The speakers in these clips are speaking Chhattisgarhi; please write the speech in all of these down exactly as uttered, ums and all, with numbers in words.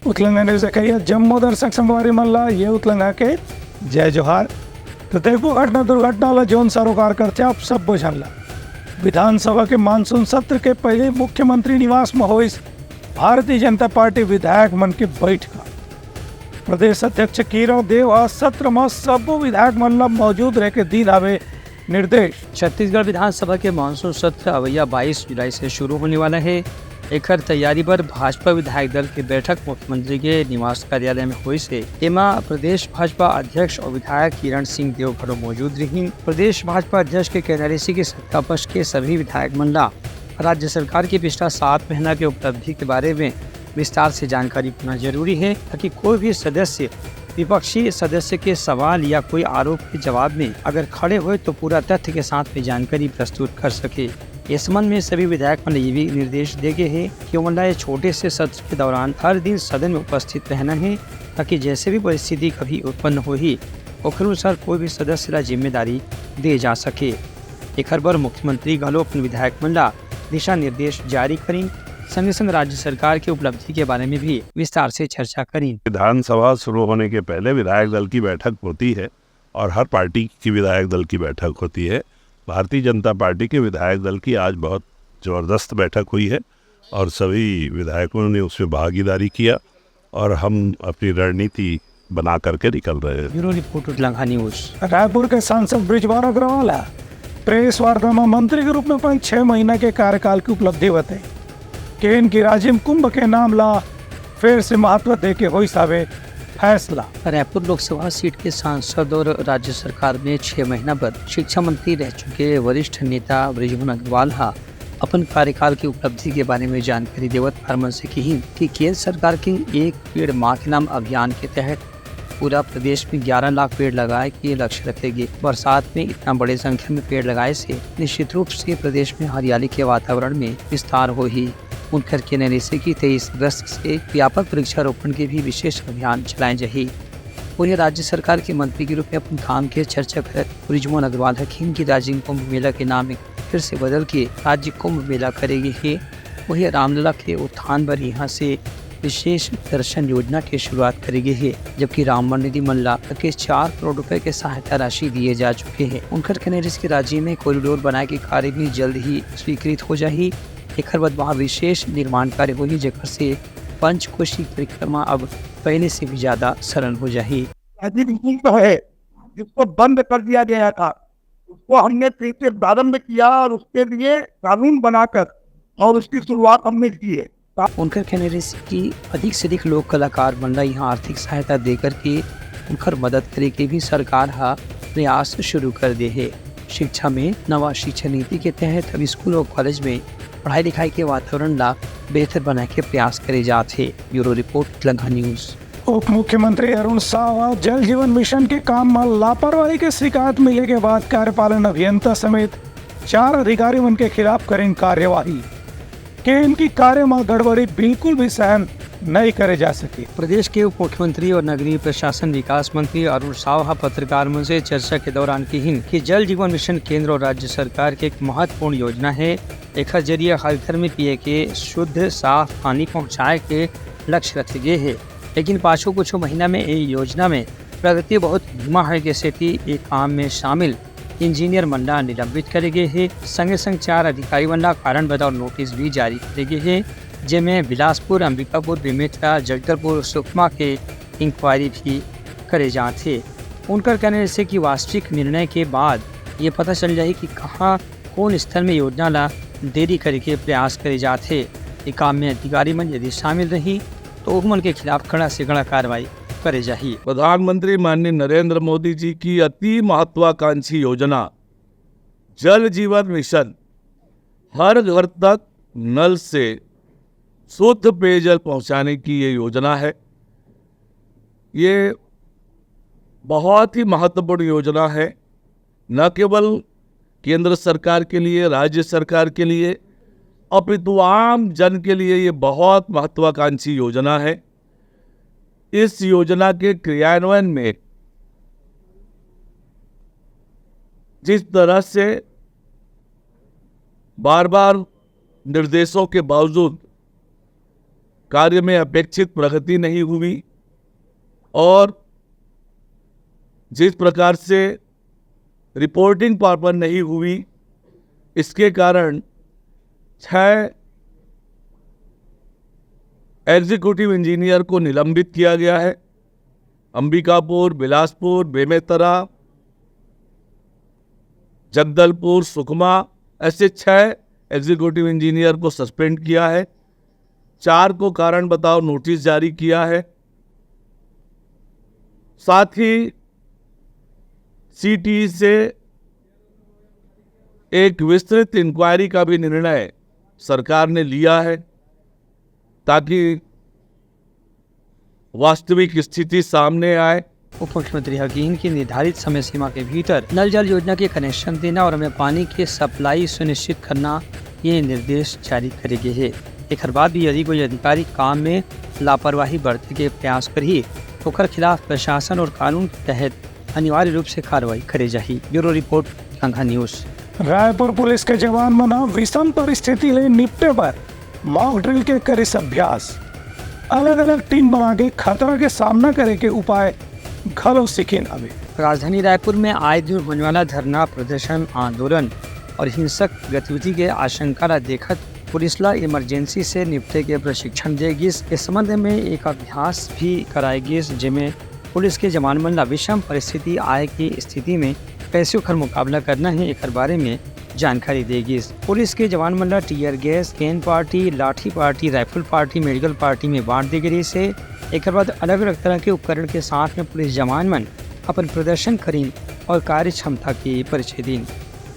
उतलंगा न्यूज देखइया जम्मो दर्शक संगवारी मन ला ये उतलंगा के जय जोहार। तो देखो घटना दुर्घटना ला जोन सरोकार करथे आप सब्बो झन ला। विधानसभा के मानसून सत्र के पहले मुख्यमंत्री निवास में होइस भारतीय जनता पार्टी विधायक मन के बैठका। प्रदेश अध्यक्ष किरण देव ह सत्र में सब्बो विधायक मन ला मौजूद रह के दीन आवे निर्देश। छत्तीसगढ़ विधानसभा के मानसून सत्र अवैया बाईस जुलाई से शुरू होने वाला है। एखर तैयारी बर भाजपा विधायक दल के बैठक मुख्यमंत्री के निवास कार्यालय में होइस हे। एमा प्रदेश भाजपा अध्यक्ष और विधायक किरण सिंह देव घलो मौजूद रहिन। प्रदेश भाजपा अध्यक्ष के कहना रहिस कि सत्ता पक्ष के सभी विधायक मन ला राज्य सरकार की पिछला सात महीना के उपलब्धि के बारे में विस्तार से जानकारी पाना जरूरी है, ताकि कोई भी सदस्य विपक्षी सदस्य के सवाल या कोई आरोप के जवाब में अगर खड़े होए तो पूरा तथ्य के साथ में जानकारी प्रस्तुत कर सके। इस संबंध में सभी विधायक मन ल ये भी निर्देश दे गे हे कि ओमन ला ये छोटे से सत्र के दौरान हर दिन सदन में उपस्थित रहना है, ताकि जैसे भी परिस्थिति कभी उत्पन्न होही, ओखर अनुसार कोई भी सदस्य ला जिम्मेदारी दे जा सके। एखर बर मुख्यमंत्री घलो अपन विधायक मन ला दिशा निर्देश जारी करिन, संगे संग राज्य सरकार के उपलब्धि के बारे में भी विस्तार से चर्चा करिन। विधानसभा शुरू होने के पहले विधायक दल की बैठक होती है और हर पार्टी की विधायक दल की बैठक होती है। भारतीय जनता पार्टी के विधायक दल की आज बहुत जबरदस्त बैठक हुई है और सभी विधायकों ने उसमें भागीदारी किया और हम अपनी रणनीति बना करके निकल रहे हैं। Bureau report, Utlanga news. Raipur के सांसद बृजमोहन अग्रवाल ह प्रेस वार्ता में मंत्री के रूप में अपन छह महीना के कार्यकाल की उपलब्धि बताई। केन की राजिम कुंभ के नाम ला फिर से महत्व दे के होइस हवे फैसला। रायपुर लोकसभा सीट के सांसद और राज्य सरकार में छह महीना बर शिक्षा मंत्री रह चुके वरिष्ठ नेता बृजमोहन अग्रवाल ह अपन कार्यकाल की उपलब्धि के बारे में जानकारी देवत आर मन से किहिन कि केंद्र सरकार के एक पेड़ माँ के नाम अभियान के तहत पूरा प्रदेश में ग्यारह लाख पेड़ लगाए के लक्ष्य रखे गे। बरसात में इतना बड़े संख्या में पेड़ लगाए से निश्चित रूप से प्रदेश में हरियाली के वातावरण में विस्तार होही। उनकर कहना रहिसे कि तेईस अगस्त से व्यापक वृक्षारोपण के भी विशेष अभियान चलाए जाही। वहीं राज्य सरकार के मंत्री के रूप में अपन काम के चर्चा करत बृजमोहन अग्रवाल ह किहिन कि राजिम कुंभ मेला के नाम एक फिर से बदल के राज्य कुंभ मेला करे गे हे। वही रामलला के उत्थान बर यहाँ से विशेष दर्शन योजना के शुरुआत करे गे हे, जबकि राम मंदिर मन ला के चार करोड़ रुपए के सहायता राशि दिए जा चुके हे। उनकर कहना रहिस कि राज्य में कॉरिडोर बनाए के कार्य भी जल्द ही स्वीकृत हो जाही। एखर बाद वहाँ विशेष निर्माण कार्य होही, जेकर से पंचकोशी परिक्रमा अब पहले से भी ज्यादा सरल हो जाही। राजीव कुंभ है, जिसको बंद कर दिया गया था, उसको हमने फिर से प्रारंभ किया और उसके लिए कानून बनाकर और उसकी शुरुआत हमने की है। उनकर कहना रहिस कि अधिक से अधिक लोक कलाकार मन ला यहाँ आर्थिक सहायता दे करके उनकर मदद करे के भी सरकार ह प्रयास शुरू कर दे हे। शिक्षा में नवा शिक्षा नीति के तहत अब स्कूल और कॉलेज में पढ़ाई लिखाई के वातावरण ला बेहतर बनाए के प्रयास करे जात हे। Bureau report, Utlanga news. उप मुख्यमंत्री अरुण साव ह जल जीवन मिशन के काम म लापरवाही के शिकायत मिले के बाद कार्यपालन अभियंता समेत चार अधिकारी मन के खिलाफ करेन कार्यवाही। केन की कार्य म गड़बड़ी बिल्कुल भी सहन नइ करे जा सके। प्रदेश के उप मुख्यमंत्री और नगरीय प्रशासन विकास मंत्री अरुण साव ह पत्रकार मन से चर्चा के दौरान किहिन कि जल जीवन मिशन केंद्र और राज्य सरकार के एक महत्वपूर्ण योजना हे। एखर जरिए हर घर में पिए के शुद्ध साफ पानी पहुंचाए के लक्ष्य रखे गे हे, लेकिन पाछू कुछ महीना में ए योजना में प्रगति बहुत धीमा होए के सेती ए काम में शामिल इंजीनियर मन ला निलंबित करे गे हे। संगे संग चार अधिकारी मन ला कारण बताओ नोटिस भी जारी करे गे हे, जेमे बिलासपुर, अंबिकापुर, बेमेतरा, जगदलपुर, सुकमा के इंक्वायरी भी करे जात हे। उनकर कहना हे कि वास्तविक निर्णय के बाद ये पता चल जाही कि कहाँ कोन स्तर में योजना ला देरी करे के प्रयास करे जात हे। ये काम में अधिकारी मन यदि शामिल रही, तो उमन के खिलाफ कड़ा से कड़ा कार्रवाई करे जाही। प्रधानमंत्री माननीय नरेंद्र मोदी जी की अति महत्वाकांक्षी योजना जल जीवन मिशन, हर घर तक नल से शुद्ध पेयजल पहुंचाने की ये योजना है। ये बहुत ही महत्वपूर्ण योजना है, न केवल केंद्र सरकार के लिए, राज्य सरकार के लिए, अपितु आम जन के लिए ये बहुत महत्वाकांक्षी योजना है। इस योजना के क्रियान्वयन में जिस तरह से बार-बार निर्देशों के बावजूद कार्य में अपेक्षित प्रगति नहीं हुई और जिस प्रकार से रिपोर्टिंग प्रॉपर नहीं हुई, इसके कारण छः एग्जीक्यूटिव इंजीनियर को निलंबित किया गया है। अंबिकापुर, बिलासपुर, बेमेतरा, जगदलपुर, सुकमा, ऐसे छः एग्जीक्यूटिव इंजीनियर को सस्पेंड किया है, चार को कारण बताओ नोटिस जारी किया है। साथ ही सीटी से एक विस्तृत इंक्वायरी का भी निर्णय सरकार ने लिया है, ताकि वास्तविक स्थिति सामने आए। उप मुख्यमंत्री ह किहिन कि निर्धारित समय सीमा के भीतर नल जल योजना के कनेक्शन देना और हमें पानी के सप्लाई सुनिश्चित करना, ये निर्देश जारी करे गे हे। एकर बाद भी यदि कोई अधिकारी काम में लापरवाही बरते के प्रयास करही, ओकर खिलाफ प्रशासन और कानून के तहत अनिवार्य रूप से कार्रवाई करे जाही। Bureau report, Langha news. Raipur police के जवान मन ह विषम परिस्थिति ले निपटे बर मॉक ड्रिल के करिस अभ्यास। अलग-अलग टीम बना के खतरा के सामना करे के उपाय घलो सीखिन हवे। राजधानी रायपुर में आए दिन होने वाला धरना प्रदर्शन, आंदोलन और हिंसक गतिविधि के आशंका ला देखत पुलिस ला इमरजेंसी से निपटे के प्रशिक्षण दे गिस। इस संबंध में एक अभ्यास भी कराए गिस, जेमे पुलिस के जवान मन ला विषम परिस्थिति आए की स्थिति में कैसे ओकर मुकाबला करना है, एकर बारे में जानकारी दे गिस। पुलिस के जवान मन ला टीयर गैस, कैन पार्टी, लाठी party, rifle party, medical party में बांट दे गिस हे। एकर बाद अलग-अलग तरह के उपकरण के साथ में पुलिस जवान मन अपन प्रदर्शन करिन और कार्य क्षमता के परिचय दिन।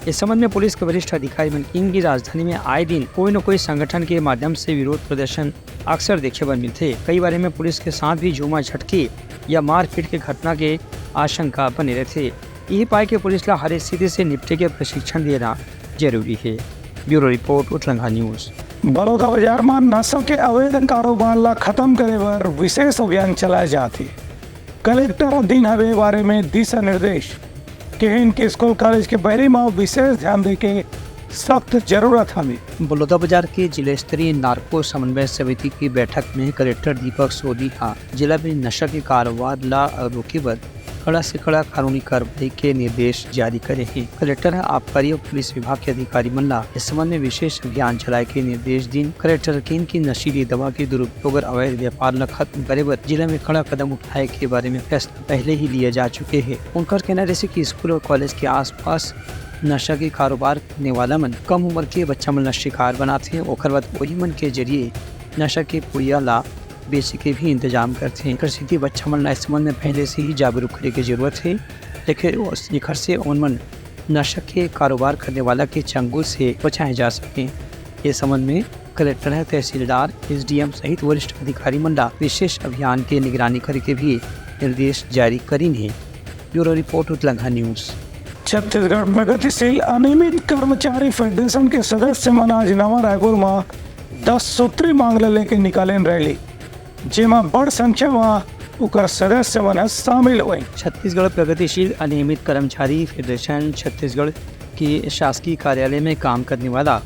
इस संबंध में पुलिस के वरिष्ठ अधिकारी मन किहिन कि राजधानी में आए दिन कोई न कोई संगठन के माध्यम से विरोध प्रदर्शन अक्सर देखे बर मिलथे। कई बार में पुलिस के साथ भी झूमा झटकी या मारपीट के घटना के आशंका बने रहथे। यही पाए के पुलिस ला हर स्थिति से निपटे के प्रशिक्षण देना जरूरी है। Bureau report, Utlangha news. Balodabazar म नशा के अवैध कारोबार ला खत्म करे बर विशेष अभियान चलाए जात हे। कलेक्टर ह दिन हवे बारे में दिशा निर्देश, किहिन कि स्कूल कॉलेज के बहरी म विशेष ध्यान दे के सख्त जरूरत हवे। बलौदाबाजार के जिला स्तरीय नार्को समन्वय समिति की बैठक में कलेक्टर दीपक सोनी हा जिला में नशा के कारोबार ला रोके बर कड़ा से कड़ा कानूनी कार्रवाई के निर्देश जारी करे हे। कलेक्टर ह आबकारी और पुलिस विभाग के अधिकारी मन ला इस संबंध में विशेष अभियान चलाए के निर्देश दिन। कलेक्टर किहिन कि नशीली दवा के दुरुपयोग और अवैध व्यापार ला खत्म करे बर जिला में कड़ा कदम उठाए के बारे में फैसला पहले ही लिया जा चुके हे। उनकर कहना रहिसे कि स्कूल और कॉलेज के आसपास नशा के कारोबार करने वाला मन कम उम्र के बच्चा मन ला शिकार बनाथे, ओकर बाद वही मन के जरिए नशा के पुड़िया ला बेचे के भी इंतजाम करथे। एकर सेती बच्चा मन ला इस संबंध में पहले से ही जागरूक करे के जरूरत हे, जेकर, जेकर से ओमन मन नशा के कारोबार करने वाला के चंगुल से बचाए जा सके। ये संबंध में कलेक्टर ह तहसीलदार, एसडीएम सहित वरिष्ठ अधिकारी मन ला विशेष अभियान के निगरानी करे के भी निर्देश जारी करिन हे। Bureau report, Utlangha news. Chhattisgarh प्रगतिशील अनियमित कर्मचारी फेडरेशन के सदस्य मन आज नवा रायपुर म दस सूत्री मांग ल लेके निकालेन रैली, जेमा बड़ संख्या म ओकर सदस्य मन ह शामिल होइस। छत्तीसगढ़ प्रगतिशील अनियमित कर्मचारी फेडरेशन छत्तीसगढ़ के शासकीय कार्यालय में काम करने वाला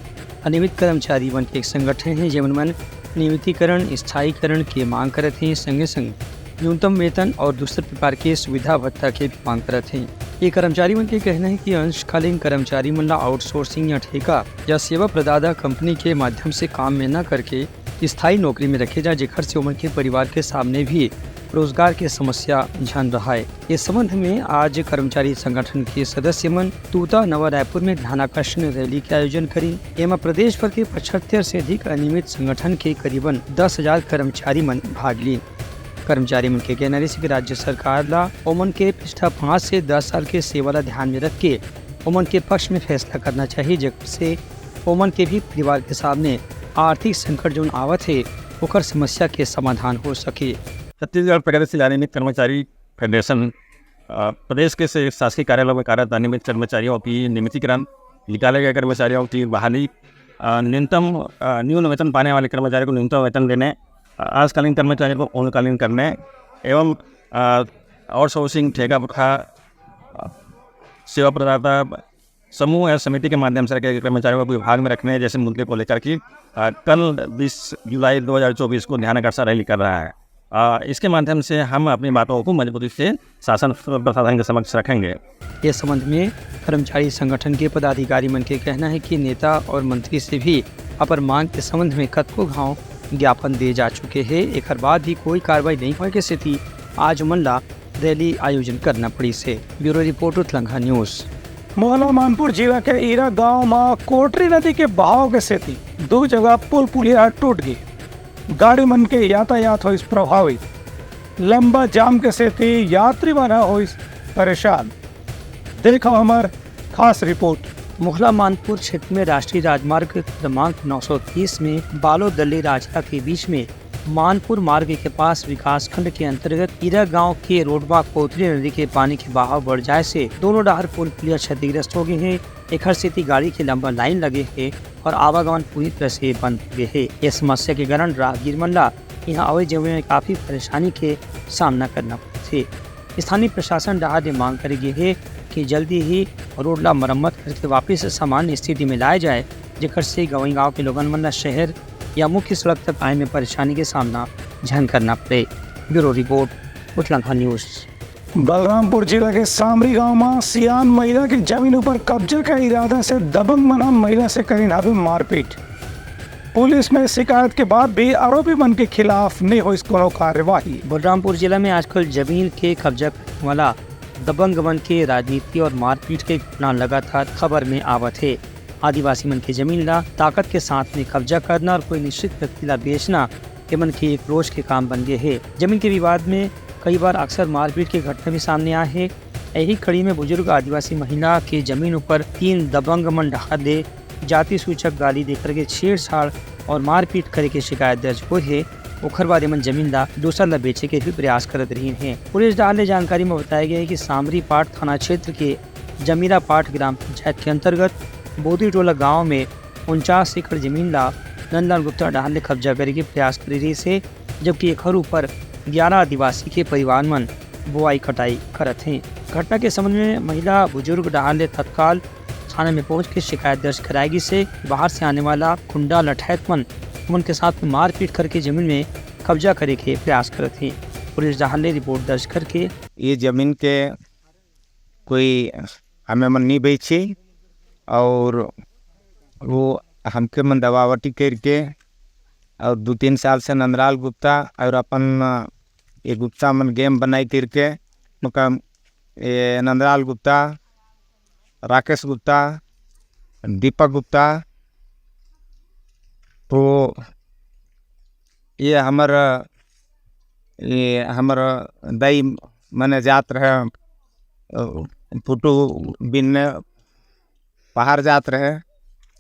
अनियमित कर्मचारी मन के एक संगठन हे, जेमन मन नियमितीकरण, स्थायीकरण के मांग करत हें। संगे संग न्यूनतम वेतन और दूसर प्रकार के सुविधा भत्ता के भी मांग करत हें। ये कर्मचारी मन के कहना हे कि अंशकालीन कर्मचारी मन ला आउटसोर्सिंग या ठेका या सेवा प्रदाता कंपनी के माध्यम से काम में न करके स्थायी नौकरी में रखे जाए, जेकर से ओमन के परिवार के सामने भी रोजगार के समस्या झन रहाय। इस संबंध में आज कर्मचारी संगठन के सदस्य मन तूता नवा रायपुर में ध्यानाकर्षण रैली के आयोजन करिन। एमा प्रदेश भर के पचहत्तर से अधिक अनियमित संगठन के करीबन दस हजार कर्मचारी मन भाग लीन। कर्मचारी मन के कहना रहिस कि राज्य सरकार ला ओमन के पिछला पाँच से दस साल के सेवा ला ध्यान में रख के ओमन के पक्ष में फैसला करना चाहिए, जेकर से ओमन के भी परिवार के सामने आर्थिक संकट जोन आवत हे, ओकर समस्या के समाधान हो सके। छत्तीसगढ़ प्रगतिशील अनियमित कर्मचारी फेडरेशन, अ, प्रदेश के से शासकीय कार्यालयों में कार्यरत अनियमित कर्मचारियों की नियमितीकरण, निकाले गए कर्मचारियों की बहाली, अ, न्यूनतम, अ, न्यून वेतन पाने वाले कर्मचारियों को न्यूनतम वेतन देने, अ, अंशकालीन कर्मचारियों को पूर्णकालीन करने एवं, अ, आउटसोर्सिंग, ठेका प्रथा, अ, सेवा प्रदाता समूह या समिति के माध्यम से रखे गए कर्मचारियों को विभाग में रखने जैसे मुद्दे को लेकर के, अ, कल बीस जुलाई दो हज़ार चौबीस को ध्यान आकर्षण रैली कर रहा है। अ, इसके माध्यम से हम अपनी बातों को मजबूती से शासन प्रशासन के समक्ष रखेंगे। ये संबंध में कर्मचारी संगठन के पदाधिकारी मन के कहना है कि नेता और मंत्री से भी अपन मांग के संबंध में कतको घाव ज्ञापन दे जा चुके हे, एकर बाद भी कोई कार्रवाई नहीं होए के सेती आज मन ला रैली आयोजन करना पड़िस हे। Bureau report, Utlangha news. Mohla Manpur जिला के ईरा गांव म कोटरी नदी के बहाव के सेती दू जगह पुल पुलिया टूट गे। गाड़ी मन के यातायात होइस प्रभावित। लंबा जाम के सेती यात्री मन ह होइस परेशान। देखो हमर खास रिपोर्ट। मोहला मानपुर क्षेत्र में राष्ट्रीय राजमार्ग क्रमांक नौ सौ तीस में बालोदल्ली राजका के बीच में मानपुर मार्ग के पास विकासखंड के अंतर्गत ईरा गांव के रोडवा कोतरी नदी के पानी के बहाव बढ़ जाए से दोनों डहर पुल पुलिया क्षतिग्रस्त हो गए हे। एखर सेती गाड़ी के लंबा लाइन लगे हे और आवागमन पूरी तरह से बंद हो गए हे। ये समस्या के कारण राहगीर मन ला यहाँ आवे जावे में काफी परेशानी के सामना करना पड़थे। स्थानीय प्रशासन डहार ले मांग करे गे हे कि जल्दी ही रोड ला मरम्मत करके वापस सामान्य स्थिति में लाए जाए, जेकर से गंवई गांव के लोगन मन ला शहर या मुख्य सड़क तक आए में परेशानी के सामना झन करना पड़े। Bureau report, Utlangha news. Balrampur जिला के सामरी गांव म सियान महिला के जमीन ऊपर कब्जा के इरादा से दबंग मन ह महिला से करिन हावे मारपीट। पुलिस में शिकायत के बाद भी आरोपी मन के खिलाफ नहीं होइस कोनो कार्यवाही। बलरामपुर जिला में आजकल जमीन के कब्जा करने वाला दबंग मन के राजनीति और मारपीट के घटना लगातार खबर में आवत हे। आदिवासी मन के जमीन ला ताकत के साथ में कब्जा करना और कोई निश्चित व्यक्ति ला बेचना ये मन के एक रोज के काम बन गए हे। जमीन के विवाद में कई बार अक्सर मारपीट के घटना भी सामने आए हे। यही कड़ी में बुजुर्ग आदिवासी महिला के जमीन ऊपर तीन दबंग मन डहार ले जाति सूचक गाली देकर के छेड़छाड़ और मारपीट करे के शिकायत दर्ज होए हे। ओखर बाद एमन जमीन ला दूसर ला बेचे के भी प्रयास करत रहिन हे। पुलिस डहार ले जानकारी में बताया गया है कि सामरी पाट थाना क्षेत्र के जमीरा पाट ग्राम पंचायत के अंतर्गत बोदी टोला गांव में उनचास एकड़ जमीन ला नंदलाल गुप्ता डहार ले कब्जा करे के प्रयास करे रहिस हे, जबकि एखर ऊपर ग्यारह आदिवासी के परिवार मन बोआई कटाई करत हें। घटना के संबंध में महिला बुजुर्ग डहार ले तत्काल थाना में पहुंच के शिकायत दर्ज कराए गिस हे। बाहर से आने वाला गुंडा लठैत मन उमन के साथ में मारपीट करके जमीन में कब्जा करे के प्रयास करत हें। पुलिस डहार ले रिपोर्ट दर्ज करके ये जमीन के कोई हमें मन नहीं बेची और वो हमके मन दबावटी करके और दो तीन साल से नंदलाल गुप्ता और अपन ये गुप्ता मन गेम बनाई करके, मतलब ये नंदलाल गुप्ता, राकेश गुप्ता, दीपक गुप्ता, तो ये हमर, ये हमर दाई मने जात रहे, अ, फोटो बिनने पहाड़ जात रहे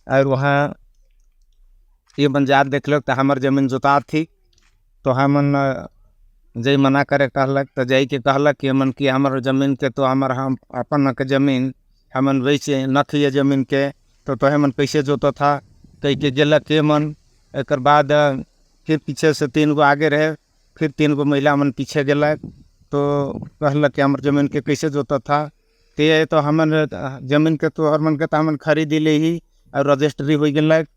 और वहाँ ये मन जात देखलक तो हमर जमीन जोतात थी, तो हमन, अ, जई मना करे कहलक, तो जई के कहलक कि हमन कि हमर जमीन के तो हमर, हम अपन के जमीन हमन बेचे न खिए जमीन के, तो तोहे मन कैसे जोतत हा, कह के गेलक ये मन। एकर बाद, अ, फिर पीछे से तीन गो आगे रहे, फिर तीन गो महिला मन पीछे गेलक, तो कहलक कि हमर जमीन के कैसे जोतत हा, ते तो हमन, अ, जमीन के तोहर मन के तो हमन खरीद ले ही और रजिस्ट्री हो गेलक,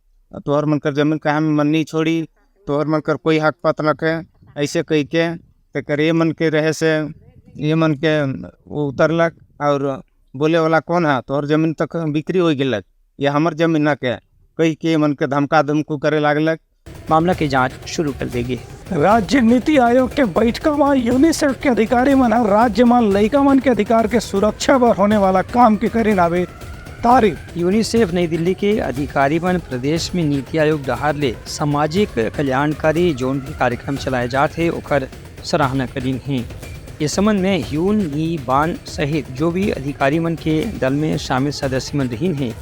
तोहर मन कर जमीन के हम मन नहीं छोड़ी, तोहर मन कर कोई हक पत नखे, ऐसे कह के तेकर ये मन के रहे से ये मन के वो उतरलक और बोले वाला कौन है, तोहर जमीन तक बिक्री हो गेलक, ये हमर जमीन न के, कह के ये मन के धमका धमकू करे लागलक। मामला के जांच शुरू कर देगी। राज्य नीति आयोग के बैठका में यूनिसेफ के अधिकारी मन ह राज्य में लइका मन के अधिकार के सुरक्षा बर होने वाला काम के करिन आवे तारीफ। यूनिसेफ नई दिल्ली के अधिकारी मन प्रदेश में नीति आयोग डहार ले सामाजिक कल्याणकारी जोन भी कार्यक्रम चलाए जात हे, ओकर सराहना करिन हे। ये संबंध में ह्यून नी बान सहित जो भी अधिकारी मन के दल में शामिल सदस्य मन रहिन हे,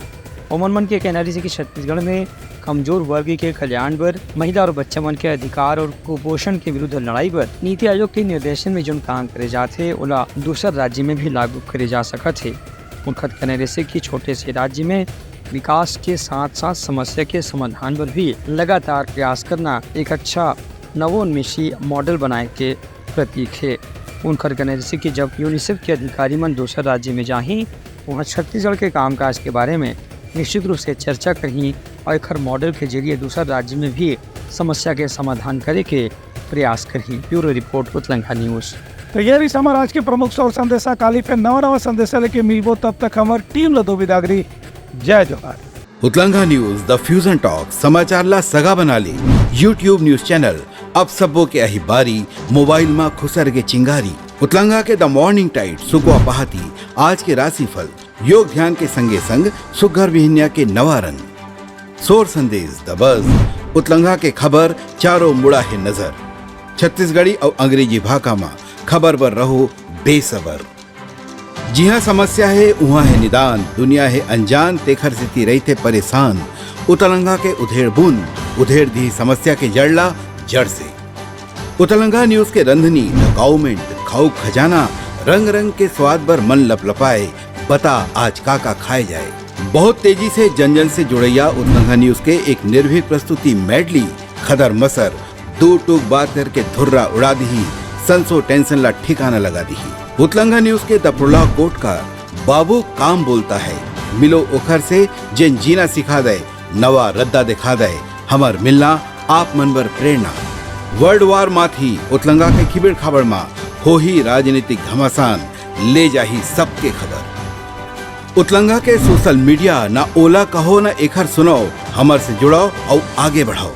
ओमन मन के कहना रहिस हे कि छत्तीसगढ़ में कमजोर वर्ग के कल्याण बर, महिला और बच्चा मन के अधिकार और कुपोषण के विरुद्ध लड़ाई बर नीति आयोग के निर्देशन में जोन काम करे जात हे, ओला दूसर राज्य में भी लागू करे जा सकत हे। उनखर कहना रहिस हे कि छोटे से राज्य में विकास के साथ-साथ समस्या के समाधान बर भी लगातार प्रयास करना एक अच्छा नवोन्मेषी मॉडल बनाए के प्रतीक हे। उनखर कहना रहिस हे कि जब यूनिसेफ के अधिकारी मन दूसर राज्य में जाही, उहाँ छत्तीसगढ़ के कामकाज के बारे में निश्चित रूप से चर्चा करही और एखर मॉडल के जरिए दूसर राज्य में भी समस्या के समाधान करे के प्रयास करही। Bureau report, Utlanga news. तो ये रहिस हमर आज के प्रमुख सौर संदेशा। काली फिर नवा नवा संदेशा लेके मिलबो, तब तक हमर टीम ल दो बिदागरी। जय जोहार। उतलंगा न्यूज, द फ्यूजन टॉक, समाचार ला सगा बना ले। YouTube न्यूज चैनल, अब सबो के आही बारी, मोबाइल मा खुसर के चिंगारी। उतलंगा के द मॉर्निंग टाइड, सुकवा पहाती, आज के राशिफल, योग ध्यान के संगे संग सुग्घर बिहनिया के नवा रंग। सोर संदेश, द बज, उतलंगा के खबर, चारों मुड़ा हे नजर। छत्तीसगढ़ी अउ अंग्रेजी भाखा मा खबर बर रहो बेसबर। जिहाँ समस्या हे, उहाँ हे निदान, दुनिया हे अनजान, तेखर सेती रहिथे परेशान। उतलंगा के उधेड़ बुन, उधेड़ दिही समस्या के जड़ ला जड़ से। उतलंगा न्यूज के रंधनी, द काउमेंट, खाऊ खजाना, रंग रंग के स्वाद बर मन लपलपाए, बता आज का का खाए जाए। बहुत तेजी से जन जन से जुड़ैया उतलंगा न्यूज के एक निर्भीक प्रस्तुति मेडली, खदर मसर, दो टूक बात करके धुर्रा उड़ा दिही, संसो टेंशन ला ठिकाना लगा दिही। उतलंगा न्यूज के दपड़ला कोटकार, बाबू काम बोलता है, मिलो ओखर से, जेन जीना सिखा दे, नवा रद्दा दिखा दे, हमर मिलना आप मन बर प्रेरणा। वर्ल्ड वार माथी, उतलंगा के खिबेड़ खाबड़ मा होही राजनीतिक घमासान, ले जाही सबके खबर। उतलंगा के सोशल मीडिया, ना ओला कहो ना एखर सुनाओ, हमर से जुड़ाओ अउ आगे बढ़ाओ।